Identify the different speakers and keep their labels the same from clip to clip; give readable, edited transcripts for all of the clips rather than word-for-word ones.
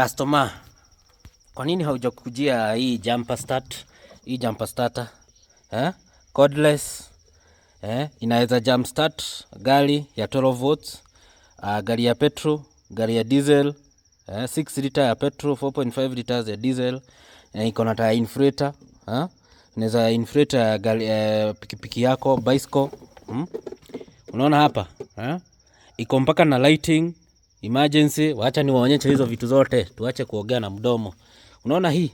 Speaker 1: Customer, kwa nini haujakujia hii jumper start, hii jumper starter? Eh? Cordless, eh? Inaweza jump start gari ya 12 volts, gari ya petrol, gari ya diesel, 6 liter ya petrol, 4.5 liters ya diesel, iko na tire inflator, eh? Inaweza inflate ya gari, pikipiki yako, bicycle. Unaona hapa? Eh? Iko mpaka na lighting, emergency. Wacha niwaonyeshe hizo vitu zote, tuache kuongea na mdomo. Unaona hii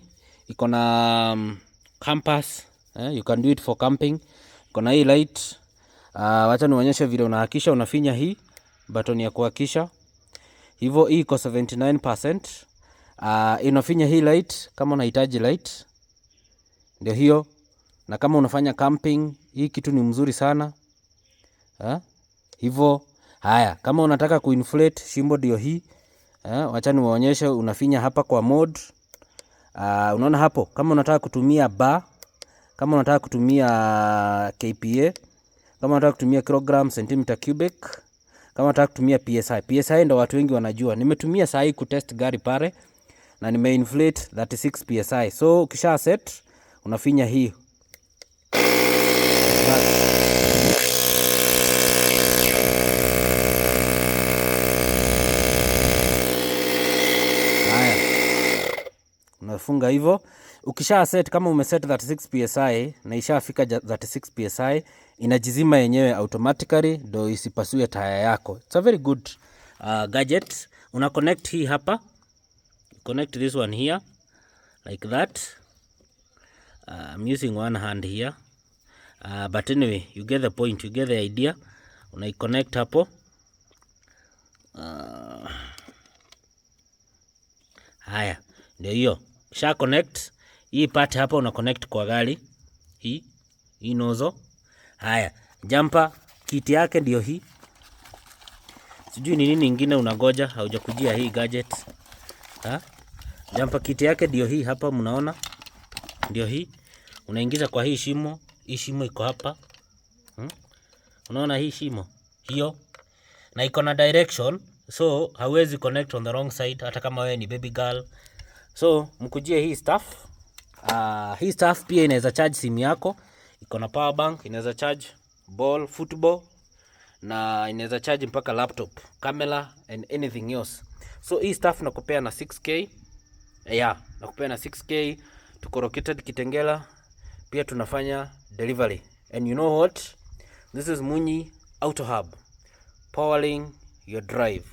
Speaker 1: iko na compass, you can do it for camping. Iko na hii light. Wacha niwaonyeshe vile unahakisha. Unafinya hii button ya kuhakisha hivyo, hii iko 79%. Inafinya hii light kama unahitaji light, ndio hiyo. Na kama unafanya camping, hii kitu ni mzuri sana hivyo. Haya, kama unataka kuinflate shimbo ndio hii. Wacha niwaonyeshe, unafinya hapa kwa mode. Unaona hapo, kama unataka kutumia bar, kama unataka kutumia kPa, kama unataka kutumia kilogram centimeter cubic, kama unataka kutumia PSI. PSI ndo watu wengi wanajua. Nimetumia saa hii kutest gari pale na nimeinflate 36 PSI. So ukisha set unafinya hii. Haya, unafunga hivyo. Ukisha set, kama umeset 36 PSI na ishafika 36 PSI, inajizima yenyewe automatically ndo isipasue taya yako. It's a very good gadget. Una connect hii hapa, connect this one here like that. I'm using one hand here, but anyway you get the point, you get the idea. Una connect hapo. Haya, ndio hiyo. Kisha connect hii part hapa, una connect kwa gari hii hii nozo. Haya, jumper kit yake ndio hii. Sijui ni nini ingine unangoja, haujakujia hii gadget. Ha? Jumper kit yake ndio hii hapa, mnaona? Ndio hii. Unaingiza kwa hii shimo, hii shimo iko hapa. Unaona hii shimo? Hiyo. Na iko na direction, so hauwezi connect on the wrong side hata kama wewe ni baby girl. So mkujie hii stuff. Hii stuff pia inaweza charge simu yako. Iko na power bank, inaweza charge ball, football, na inaweza charge mpaka laptop, camera and anything else. So hii stuff nakupea na 6K. Yeah, nakupea na 6K. Tuko located Kitengela. Pia tunafanya delivery. And you know what? This is Munyi Auto Hub, powering your drive.